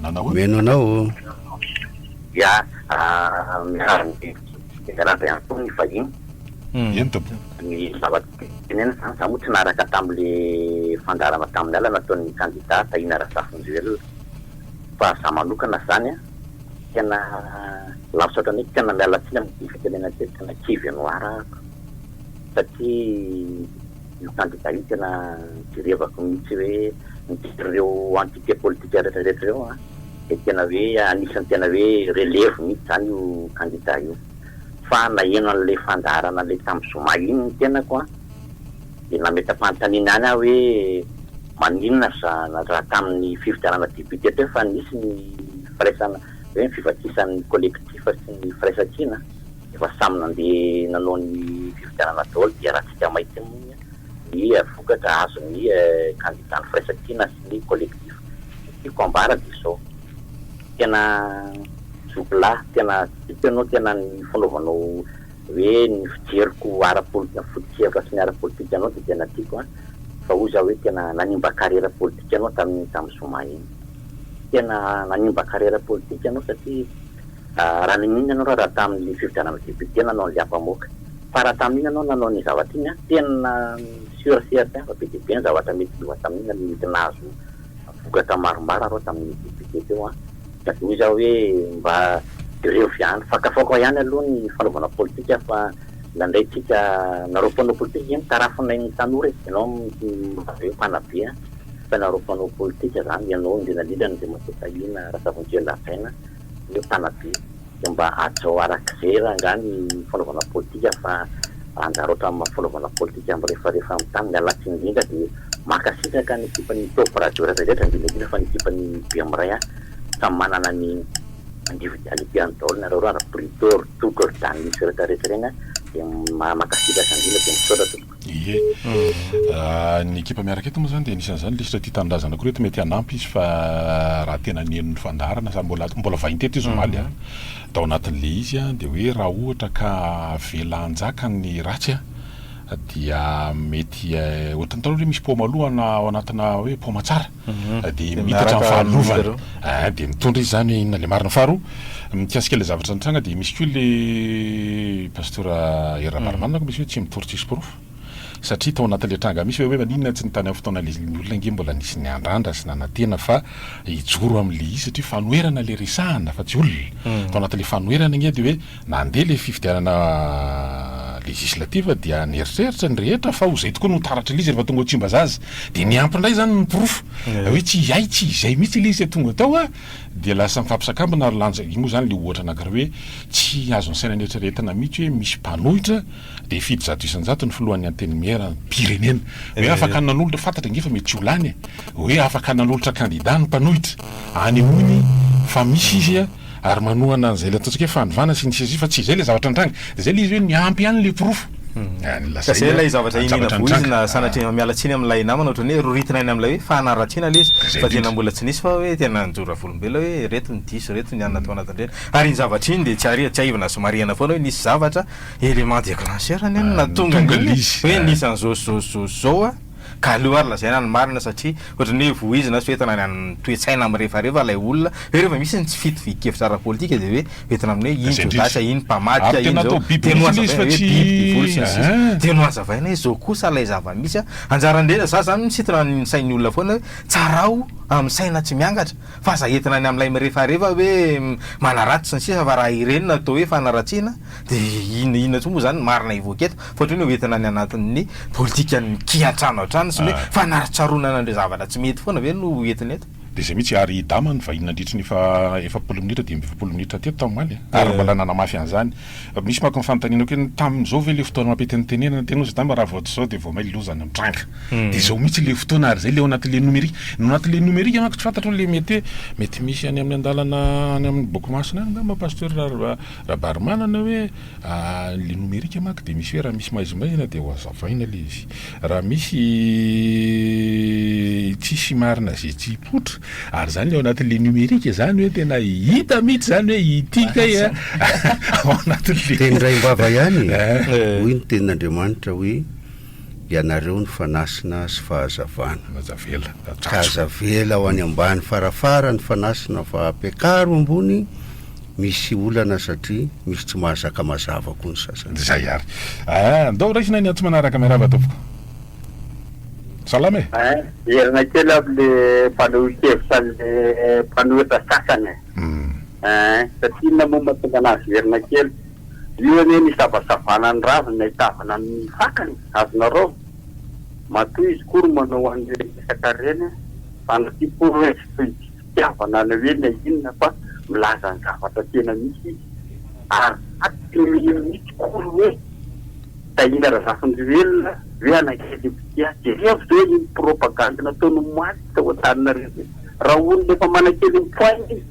Nanao ahoana? Mihaino anao. Ya, miarahaba miarahaba ihany koa ny vahiny. Eny tompoko. Ny zavatra tenenina izany, za moa tsy naharaka tamin'le fandaharana tamin'ny alina nataon'ny kandida Tahina Razafinjoelina fa za manokana izany an, tena lafo ohatran'ny hoe tena miala tsiny amin'ity fitenenana ity, tena kivy noir aho satria io kandida io tena jerevako mihitsy hoe mijery ireo entité politique rehetra rehetra ireo an, dia tena hoe anisan'ny tena hoe relève mihitsy izany io kandida io. Fa naheno an'ilay fandaharana ilay tamin'ny zoma iny ny tenako an, dia nametra-panontaniana ihany aho hoe maninona ry za raha tamin'ny fifidianana député teo fa nisy ny firaisana hoe ny fivakisan'ny collectif sy ny firaisankina efa samy nandeha nanao ny fifidianana daholo dia raha tsika mahita moa ny vokatra azon'ny candidat ny firaisankina sy ny collectif. Ny tiako ambara dia izao. Tena zoky lahy, tena tiako ianao, tena ny fanaovanao hoe ny fijeriko ara-politika, ny foto-kevitra sy ny ara-politika anao dia tena tiako an, fa hoy za hoe tena nanimba carrière politique anao tamin'iny tamin'ny zoma iny. Tena nanimba carrière politique anao satria raha naninona ianao raha tamin'ny fifidianana député nanao an'ilay ampamoaka, fa raha tamin'iny ianao nanao an'iny zavatra iny an, tena sûr certain fa be dia be ny zavatra mety niova tamin'iny, mety nahazo vokatra maromaro arô tamin'ny député teo an, sady hoy zaho hoe mba jereo ihany, fakafakao ihany aloha ny fanaovana politika fa ndraindray tsika nareo mpanao politika iny tarafinay ny tanora e, ianao mba hoe mpanabe an, fa nareo mpanao politika zany ianao indrindra indrindra Andriamatoa Tahina Razavonjy Lazaina hoe mpanabe. Dia mba hajao arak'izay rangahy ny fanaovana politika fa anjara ohatran'ny maha fanaovana politika mirefarefa amin'ny tany. Miala tsiny indrindra dia mankasitraka ny ekipan'ny Top Radio rehetra rehetra indrindra indrindra fa ny ekipan'ny Bemiray a! Samy manana ny individualité-ny daholo nareo ra, ry Brito, ry Toky, ry Danis rehetra rehetra ireny a! Dia mankasitraka indrindra dia misaotra tompoko. Ie. Ny ekipa miaraka eto moa izany dia anisan'izany lisitra tia tanindrazana koa ireto mety hanampy izy fa raha tena niheno ny fandaharana sady mbola mbola vahiny teto izy omaly an, tao anatin'ilay izy an, dia hoe raha ohatra ka avela hanjaka ny ratsy an dia mety ohatran'ny taloha hoe misy paoma lo ao anatina hoe paoma tsara dia miitatra ny fahalovana eh, dia mitondra izy izany hoe inona ilay marina. Faharoa, mikasika ilay zavatra nitranga dia misy koa ilay Pasteur Hery Rabarimanana koa misy hoe tsy mitory tsisy porofo satria tao anatin'ilay tranga misy hoe hoe maninona tsy ny tany amin'ny fotoana ilay ny olona ange mbola nisy niandrandra sy nanantena fa hijoro amin'ilay izy satria fanoherana ilay resahana fa tsy olona. Tao anatin'ilay fanoherana ange dia hoe Nandeha ilay fifidianana législative dia nieritreritra ny rehetra fa ho izay tokoa no taratra ilay izy rehefa tonga ao Tsimbazaza. Dia niampy indray izany ny porofo hoe tsy hay tsy izay mihitsy ilay izy tonga tao a! Dia lasa mifampisakambina ary lanja, iny moa izany ilay ohatra anankiray hoe tsy azon'ny saina neritreretina mihitsy hoe misy mpanohitra dia hifidy 100% ny filohan'ny antenimieram-pirenena. Hoe afaka nanolotra, fantatra ange fa mety tsy ho lany e! Hoe afaka nanolotra kandida ny mpanohitra, anehoany fa misy izy a! Ary manohana an'izay ilay ataontsika hoe fanovana sy ny sisa sy fa tsy izay ilay zavatra nitranga. Dia izay ilay izy hoe miampy ihany ilay porofo. Ka izay ilay zavatra iniana voizina sanatria miala tsiny amin'ilay namana ohatran'ny hoe roritina any amin'ilay hoe fanaratsiana ilay izy fa tena mbola tsy nisy fa hoe tena nijoro vavolombelona hoe ireto ny diso ireto ny anona tao anatin'ireny ary iny zavatra iny dia tsy ary tsiahivina sy marihana foana hoe nisy zavatra élément déclencheur anie no nahatonga an'iny hoe nisy an'izao sy izao sy izao sy izao a. Ka aleo ary lazaina ny marina satria ohatran'ny hoe voizina sy hoentina any amin'ny toe-tsaina mirefarefa ilay olona hoe rehefa misy ny tsy fitovian-kevitra ara-politika dia hoe hoentina amin'ny hoe iny Jodasy, iny mpamadika, iny izao, dia nohazavaina hoe biby, devoly sy ny sisa Dia nohazavaina hoe izao kosa ilay zava-misy an! Anjaran'ny rehetra, za zany misintona ny sain'ny olona foana hoe tsarao amin'ny saina tsy miangatra fa aza entina any amin'ilay mirefarefa hoe manaratsy sy ny sisa fa raha ireny no atao hoe fanaratsiana Dia inona inona intsony moa izany ny marina hivoaka eto fa ohatran'ny hoe hoentina any anatin'ny politikan'ny kiantrano hatrany sy ny hoe fanarontsaronana an'ireo zavatra tsy mety foana ve no hoentina eto? Dia izay mihitsy, ary i Dama nivahiny nandritry ny efa 40 minitra, 45 minitra teto tamin'ny omaly, ary mbola nanamafy an'izany. Misy manko ny fanontaniana koa hoe tamin'izao ve ilay fotoana mampitenitenenana tena ozy Dama raha vao tsy izao dia vao may loza no mitranga. Dia izao mihitsy ilay fotoana ary izay ilay ao anatin'ilay numérique. Ny ao anatin'ilay numérique manko tsy fantatro ilay mety hoe mety misy any amin'ny andalana any amin'ny boky masina any angamba Pasteur Rabarimanana hoe Le numérique manko dia misy hoe raha misy maizimaizina dia ho azavaina le izy. Raha misy tsisy marina ze tsy hipoitra. Ary zany le ao anatin'le numérique zany hoe tena hita mihitsy zany hoe ity kay a ao anatin'le. Teny raim-bava ihany e! Hoy ny tenin'Andriamanitra hoe ianareo ny fanasina sy fahazavana. Aza avela. Ka aza avela ho any ambany farafara ny fanasina fa ampiakaro ambony Misy olana satria misy tsy mahazaka mazava koa ny sasany. Zay ary. Ah, ndao raisina ny antso manaraka, miarahaba tompoko. Salama e. Ein, miverina kely amle mpanehoan-kevitra anle mpanohitra sasany e. Ein, satria inona moa mahatonga anazy hiverina kely? Io anie ny isavasavana ny raviny ahitavana ny fakany, azonareo? Matoa izy koa ro manao an'ireny resaka ireny, sanatria koa hoe tsy fitiavana na hoe na inona fa milaza ny zavatra tena misy izy ary za tsy mino mihitsy kory hoe Tahina Razafinjoelina hoe hanakely mpitia jerevo zao iny propagande nataony omaly tao Antananarivo iny raha olona efa manakely ny poigne izy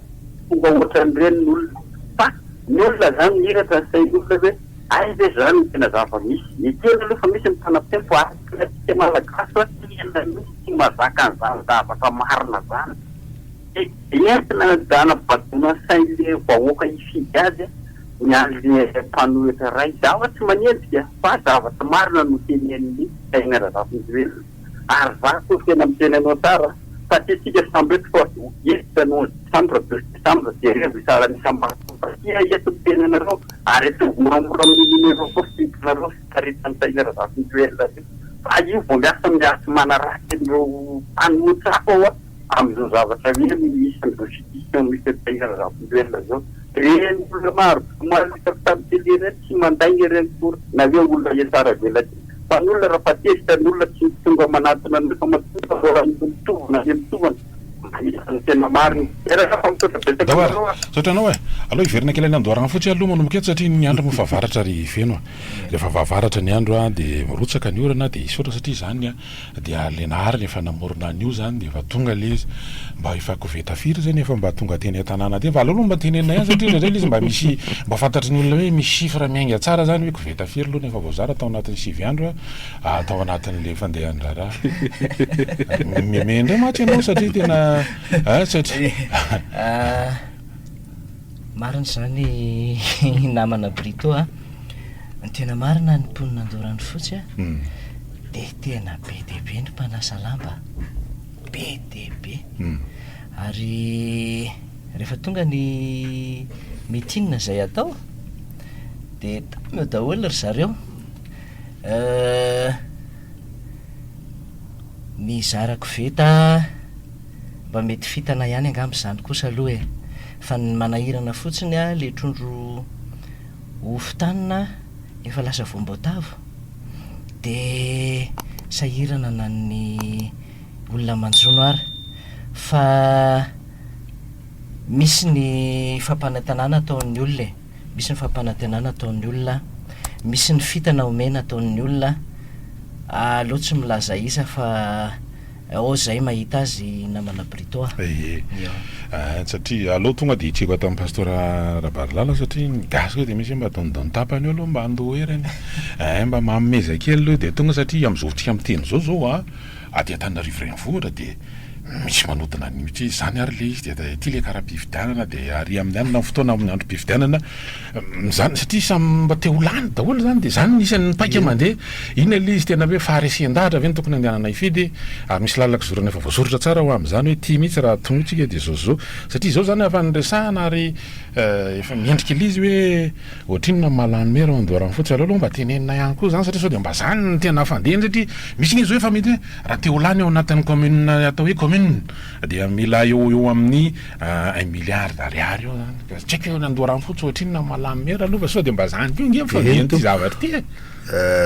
tonga ohatran'ireny ny olona fa ny olona zany mihiratra ny sain'olona hoe hay ve zany ny tena zava-misy ekena aloha fa misy ny mpanapempo ary tena antsika malagasy fa tena misy tsy mazaka an'izany zavatra marina zany de entina hanabadoana ny sain'le vahoaka hifidy azy ny an'le mpanohitra iray. Za hoa tsy manenjika fa zavatra marina no tenenin'i Tahina Razafinjoelina ary za koa tena miteny anao tsara fa tsy antsika samby eto fa hevitra ny onze décembre douze décembre jerevo isaran'ny isam-bato fa tia eto miteny anareo ary ataovy moramora amin'ny numéro koa fidinareo sy taritan'i Tahina Razafinjoelina io. Fa io vao miasa miasa manaratsy an'ireo mpanohitra hafa hoa amin'izao zavatra hoe misy an'izao situation misy an'i Tahina Razafinjoelina izao. Ireny olona maro be omaly hitako tamin'ny télé ireny tsy mandainga ireny akory na hoe olona hiatsara-velatsihy. Fa ny olona raha tezitra ny olona tsy tonga manatona an'ireo fa matoa mbola mitovana dia mitovana. Mahita ny tena marina. Miaraka fa misaotra betsaka Ndao ary. anareo a. Misaotra anao e. Aleo hiverina kely any Andoharanofotsy aloha manomboka eto satria ny andro moa fahavaratra ry Feno a. Rehefa fahavaratra ny andro a dia mirotsaka ny orana dia hisaotra satria izany a dia le Nahary efa namorona an'io izany dia efa tonga le izy. Mba efa koveta firy izay no efa mba tonga teny an-tanàna teny fa aleo aloha mba tenenina ihany satria indraindray le izy mba misy mba fantatry ny olona hoe misy chiffre miainga tsara izany hoe koveta firy aloha no efa voazara tao anatin'ny 9 andro a. Tao anatin'le fandehan'ny raharaha. Meme indray mantsy ianao satria tena ah, satria Marina izany namana Brito a. Ny tena marina ny mponina Andoharanofotsy a, dia tena be dia be ny mpanasa lamba. Be dia be. Ary rehefa tonga ny meeting izay atao dia tamy eo daholo ry zareo. Euh, ny zara koveta mba mety fitana ihany angamba izany kosa aloha e! Fa ny manahirana fotsiny a, le trondro hofotanina efa lasa voam-boatavo de sahirana na ny olona manjono ary fa misy ny fampanantenana ataon'ny olona e! Misy ny fampanantenana ataon'ny olona, misy ny fitana omena ataon'ny olona, aleo tsy milaza isa fa ao izay mahita azy namana Brito a. Ie. Satria aleo tonga dia hitreko ato amin'ny Pasteur Rabarilala satria ny gasy koa dia misy hoe mba donidony tapany eo aloha mba handoa heriny e. Mba manomeza kely aloha dia tonga satria amin'izao tsika miteny izao izao a, aty Antananarivo renivohitra dia Misy manodina an'io mihitsy hoe izany ary ilay izy dia ity ilay kara-pifidianana dia ary amin'ny alina ny fotoana amin'ny androm-pifidianana izany satria samy mba te ho lany daholo izany dia izany no isan'ny paika mandeha. Inona ilay izy tena hoe faharesen-dahatra ve no tokony handehanana hifidy ary misy lalan-kizorana efa voasoritra tsara ho amin'izany hoe ity mihitsy raha tonga io tsika dia izao sy izao satria izao izany efa niresahana ary efa miendrika ilay izy hoe ohatrinona ny mahalany mera ao Andoharanofotsy aleo aloha mba tenenina ihany koa izany satria sao dia mba izany no tena fandehany satria misy anie izao efa mety hoe Raha te ho lany ao anatin'ny commune atao hoe commune dia mila eo ho eo amin'ny un milliard d'ariary eo zany. Ka tsy haiko eo Andoharanofotsy ohatrinona no mahalany maire aloha fa sao dia mba zany koa ange ny fandehan'ity zavatra ity e.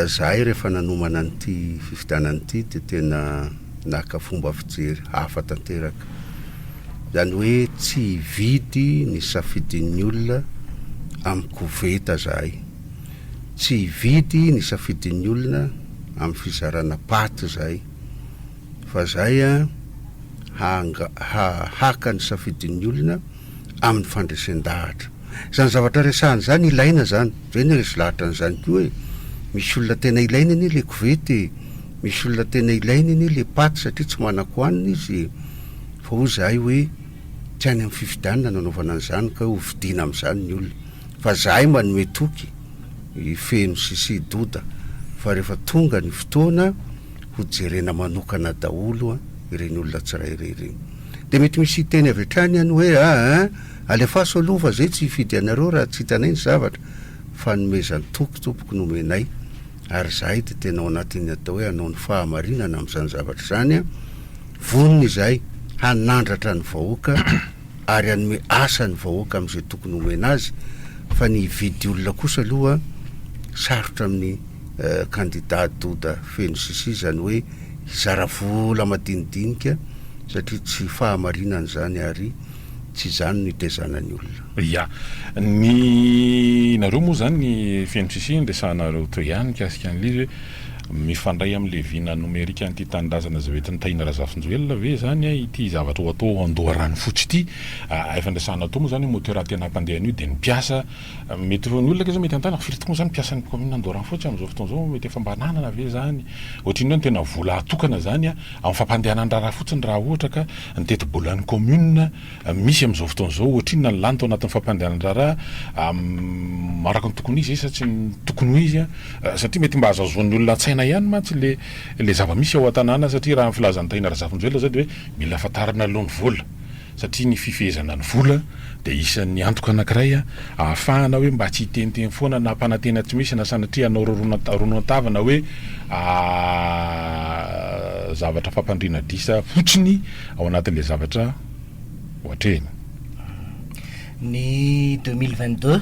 Zahay rehefa nanomana an'ity fifidianana ity dia tena naka fomba fijery hafa tanteraka. Izany hoe tsy hividy ny safidin'ny olona amin'ny koveta zahay. Tsy hividy ny safidin'ny olona amin'ny fizarana paty zahay. Fa zahay hanga, haka ny safidin'ny olona amin'ny fandresen-dahatra. Izany zavatra resahana izany ilaina izany, zay no resy lahatra an'izany koa e! Misy olona tena ilaina anie le koveta e! Misy olona tena ilaina anie le paty satria tsy manan-kohanina izy e! Fa hoy izahay hoe tsy any amin'ny fifidianana no anaovana an'izany ka hoe hovidiana amin'izany ny olona. Fa izahay manome toky i Feno sy sy Doda fa rehefa tonga ny fotoana ho jerena manokana daholo ireny olona tsirairay ireny. Dia mety misy hiteny avy hatrany any hoe aa alefaso aloha fa zay tsy hifidy anareo raha tsy hitanay ny zavatra. Fanomezan-toky tompoko no omenay ary izahay dia tena ao anatin'ny atao hoe hanao ny fahamarinana amin'izany zavatra izany an! Vonona izahay hanandratra ny vahoaka ary hanome asa ny vahoaka amin'izay tokony homena azy fa ny hividy olona kosa aloha sarotra amin'ny kandida Doda feno sisia izany hoe hizara vola madinidinika satria tsy fahamarinana izany ary tsy izany no itaizana ny olona. Ya. Ny nareo moa izany feno sisia ny resahanareo teo ihany mikasika an'ilay izy hoe mifandray amin'ilay vina nomerika an'ity tanindrazana izay hoentin'i Tahina Razafinjoelina ve izany ity zavatra ho atao ao Andoharanofotsy ity? Efa niresahana teo moa izany hoe moteur tena hampandeha an'io dia ny mpiasa. Mety ho ny olona ange zao mety hanontany firy tokoa moa izany mpiasan'ny kaominina Andoharanofotsy amin'izao fotoana izao? Mety efa mba ananana ve izany? Ohatrinona no tena vola atokana izany amin'ny fampandehanan-draharaha fotsiny raha ohatra ka ny tetibolan'ny commune misy amin'izao fotoana izao, ohatrinona ny lany tao anatin'ny fampandehanan-draharaha araka ny tokony ho izy sa tsy ny tokony ho izy satria mety mba azahoan'ny olona an-tsaina ihany mantsy le le zava-misy ao an-tanàna satria raha ny filazan'i Tahina Razafinjoelina izao dia hoe mila fantarina aloha ny vola satria ny fifehezana ny vola dia isan'ny antoka anankiray ahafahana hoe mba tsy hiteniteny foana na hampanantena tsy misy na sanatria hanao ronono-tava na hoe zavatra fampandriana adrisa fotsiny ao anatin'ilay zavatra ho atrehina. Ny 2022,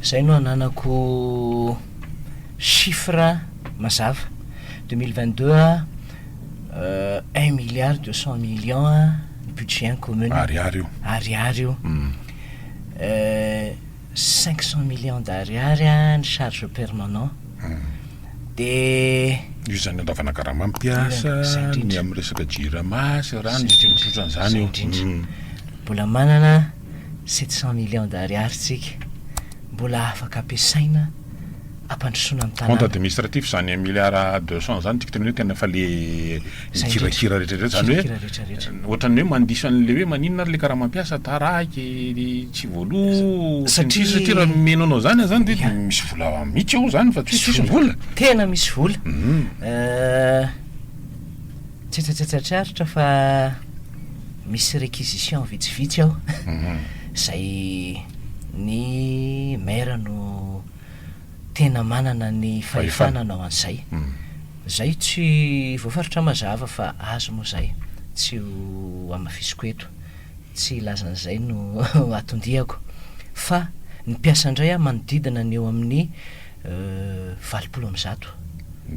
izay no ananako chiffre mazava, 2022 un milliard deux cent millions ny budget ny commune. Ariary io. Ariary io. 500 millions d'ariary ny charge permanent. Dia. Io izany andoavana karama mpiasa, ny amin'ny resaka jirama sy rano sy ny ohatran'izany io. Izay indrindra. Mbola manana 700 millions d'ariary tsika. Mbola afaka ampiasaina. hampandrosoana ny Compte tanàna. administratif zany un milliard 200 zany tiako tenenina hoe tena efa le Zay indrindra. mikirakira rehetra rehetra zany hoe Mikirakira rehetra rehetra. ohatran'ny hoe mandiso an'le hoe maninona ary le karama mpiasa taraiky tsy voaloa sy ny Satria sisa satria raha omena anao zany zany de Ya. misy vola mihitsy ao zany fa tsy hoe Misy tsisy vola. vola. Tena misy vola. Tsetsatsetsa tsy aritra fa misy réquisition vitsivitsy ao zay ny maire no tena manana ny fahefana hanao an'izay. Izay tsy voafaritra mazava fa azy moa izay, tsy ho hamafisiko eto, tsy hilaza an'izay no atondiako. Fa ny mpiasa indray an, manodidina ny eo amin'ny 180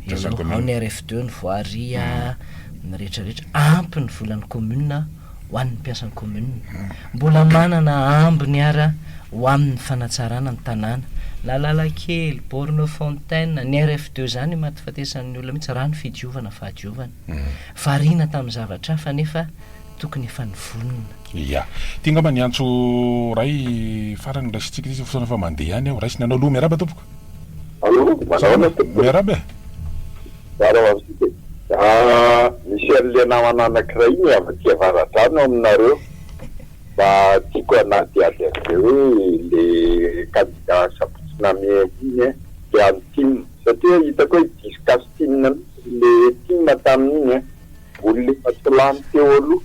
eo ho eo, ao ny RF2, ny voirie, ny rehetra rehetra, ampy ny volan'ny commune ho an'ny mpiasan'ny commune. Mbola manana ambiny ara ho amin'ny fanatsarana ny tanàna. Na lalan-kely, borne fontaine, ny RF2 izany imatifatesan'ny olona mihitsy, rano fidiovana, fahadiovana. Variana tamin'ny zavatra hafa nefa tokony efa nivonona. Ia. Ity angamba ny antso iray farany raisintsika ity, fotoana efa mandeha ihany aho. Raisina anao aloha. Miarahaba tompoko. Allo, manahoana tompoko? Miarahaba e. Miarahaba amintsika e. Ah, misy an'ilay namana anankiray iny avy aty Avaradrano aminareo. Mba tiako hanadihady an'izay hoe le candidat Sabotsy Namehana iny an, le an'ny tim. Satria hitako hoe diso casting mihitsy le tim tamin'iny an. Olona efa tsy lany teo aloha.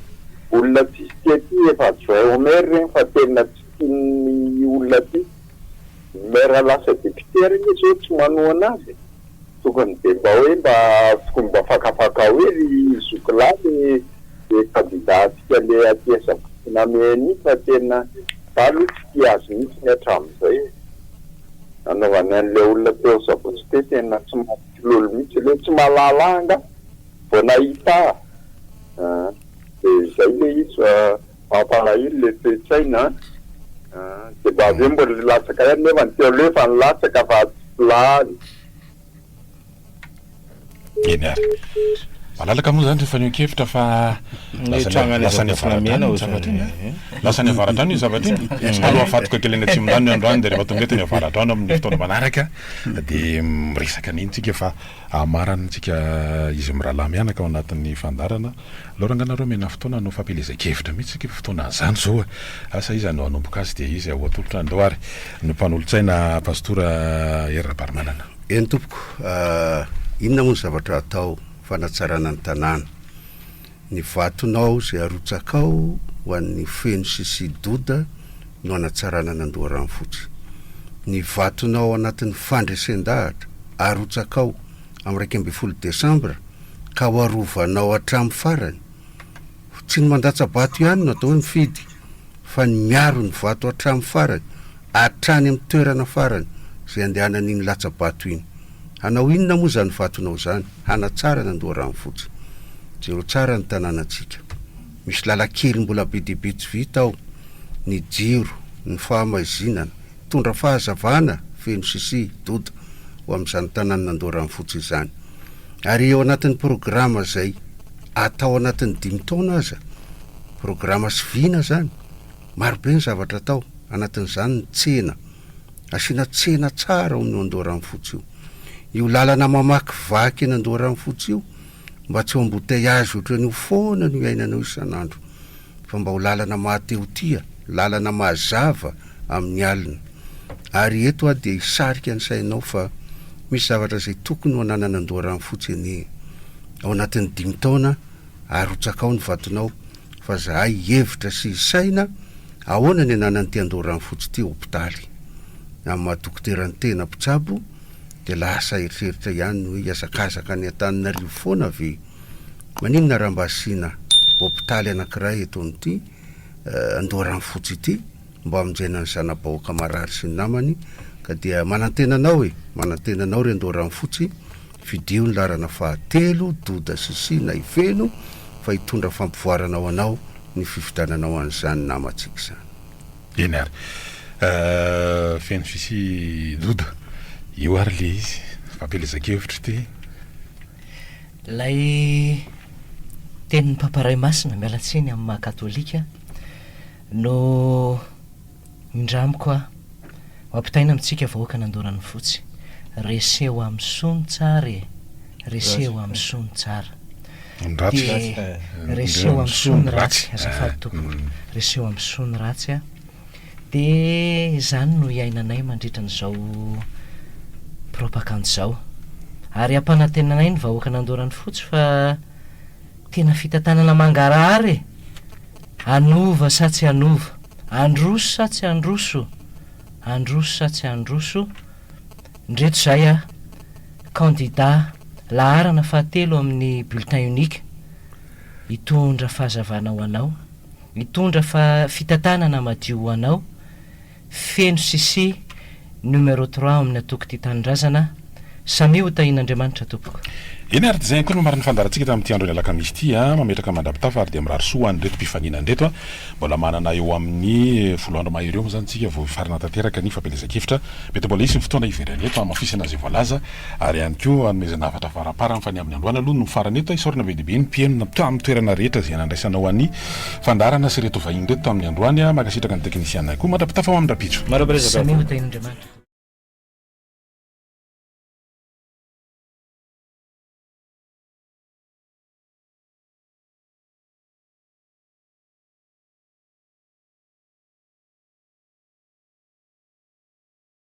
Olona tsisy tia aty efa adjoint au maire ireny fa tena tsy tian'ny olona aty. Ny maire lasa député ary anie zao tsy manohana azy e. Tokony de mba hoe mba tokony mba fakafakao hoe ry zoky lahy le le candidat antsika le aty Sabotsy Namehana iny fa tena za aloha tsy tia azy mihitsy hatramizay e. Nanaovany an'le olona teo Sabotsy teo tena tsy maty lolo mihitsy le tsy mahalala ahy angaha vao nahita ahy. An de zay le izy fa. Mampalahelo le toe-tsaina an! Dia mba avy eo mbola hilatsaka ihany nefa ny teo aloha efa nilatsaka fa tsy lany. Eny ary. Malalaka moa izany rehefa fanehoan-kevitra fa lasa ny avaradrano iny zavatra iny an! Lasa ny avaradrano iny zavatra iny. Aloha avadiko kely any atsimondrano ny androany dia rehefa tonga eto ny avaradrano amin'ny fotoana manaraka dia miresaka an'iny tsika fa hamarantsika izy mirahalahy mianaka ao anatin'ny fandaharana. Aleo rangahy nareo omena fotoana hanao fampielezan-kevitra mihitsy tsika fa fotoana an'izany izao e! Asa iza no hanomboka azy dia izy ho atolotra andao ary ny mpanolotsaina Pastora Hery Rabarimanana. Eny tompoko, inona moa ny zavatra atao fanatsarana ny tanàna? Ny vatonao izay arotsakao ho an'ny feno sy sy doda no anatsarana an'Andoharanofotsy. Ny vatonao ao anatin'ny fandresen-dahatra arotsakao amin'ny 11 desambra ka ho arovanao hatramin'ny farany. Tsy ny mandatsa-bato ihany no atao hoe mifidy fa ny miaro ny vato hatramin'ny farany, hatrany amin'ny toerana farany izay andehanan'iny latsa-bato iny. Hanao inona moa izany vatonao izany? Hanatsara an'Andoharanofotsy. Jereo tsara ny tanànantsika. Misy lalan-kely mbola be dia be tsy vita ao. Ny jiro, ny fahamaizinana. Hitondra fahazavana feno sisia, doda, ho amin'izany tanànan'Andoharanofotsy izany. Ary eo anatin'ny programa izay atao anatin'ny dimy taona aza, programa sy vina izany, marobe ny zavatra atao, anatin'izany ny tsena. Asiana tsena tsara ao amin'io Andoharanofotsy io. Io lalana mamakivaky eny Andoharanofotsy io, mba tsy ho embouteillage ohatran'io foana no iainanao isan'andro, fa mba ho lalana maha-te ho tia, lalana mazava amin'ny alina. Ary eto aho dia hisarika ny sainao fa misy zavatra izay tokony ho ananan'Andoharanofotsy anie. Ao anatin'ny dimy taona, arotsakao ny vatonao fa zahay hihevitra sy hisaina ahoana ny ananan'ity Andoharanofotsy ity hopitaly. Amin'ny maha dokotera ny tena mpitsabo dia lasa eritreritra ihany ny hoe hihazakazaka any Antananarivo foana ve? Maninona raha mba asiana hopitaly anankiray eto amin'ity Andoharanofotsy ity mba hamonjena ny zana-bahoaka marary sy ny namany ka dia manantena anao e! Manantena anao ry Andoharanofotsy, fidio ny laharana fahatelo, Doda sy sy na i Feno fa hitondra fampivoarana ho anao ny fifidiananao an'izany namantsika izany. Eny ary. Feno fisi Doda. Io ary le izy. Fampielezan-kevitra ity. Ilay tenin'ny Papa Ray Masina, miala tsiny amin'ny maha katolika, no indramiko aho ho ampitaina amintsika vahoakan'Andoharanofotsy. Reseo amin'ny soa ny tsara e! Reseo amin'ny soa ny tsara. Ny ratsy. Dia reseo amin'ny soa ny ratsy, azafady tompoko. Reseo amin'ny soa ny ratsy a. Dia izany no iainanay mandritra an'izao propagandy izao. Ary ampanantenanay ny vahoakan'Andoharanofotsy fa tena fitantanana mangarahara e! Hanova sa tsy hanova? Handroso sa tsy handroso? Handroso sa tsy handroso? Ndreto izay a! Kandida laharana fahatelo amin'ny bulletin unique, hitondra fahazavana ho anao, hitondra fitantanana madio ho anao, Feno sisi Numero trois ao amin'ny antoko Tia Tanindrazana. Samia ho tahian'Andriamanitra tompoko. Eny ary dia izay ihany koa no marin'ny fandaharantsika tamin'ity andron'ny alakamisy ity a! Mametraka mandra-pitafa ary dia mirary soa ho an'ireto mpifaninana ireto a! Mbola manana eo amin'ny folo andro mahery eo moa izany isika vao hifarana tanteraka ny fampielezan-kevitra. Mety mbola hisy ny fotoana hiverenana eto hamafisana izay voalaza ary ihany koa hanomezana hafatra faramparany fa ny amin'ny androany aloha no mifarana eto. Isaorana be dia be ny mpihaino tamin'ny toerana rehetra izay nandraisanao an'ny fandaharana sy ireto vahiny ireto tamin'ny androany. Mankasitraka ny teknisiana koa. Mandra-pitafa ho amin'ny rahampitso. Samia ho tahian'Andriamanitra.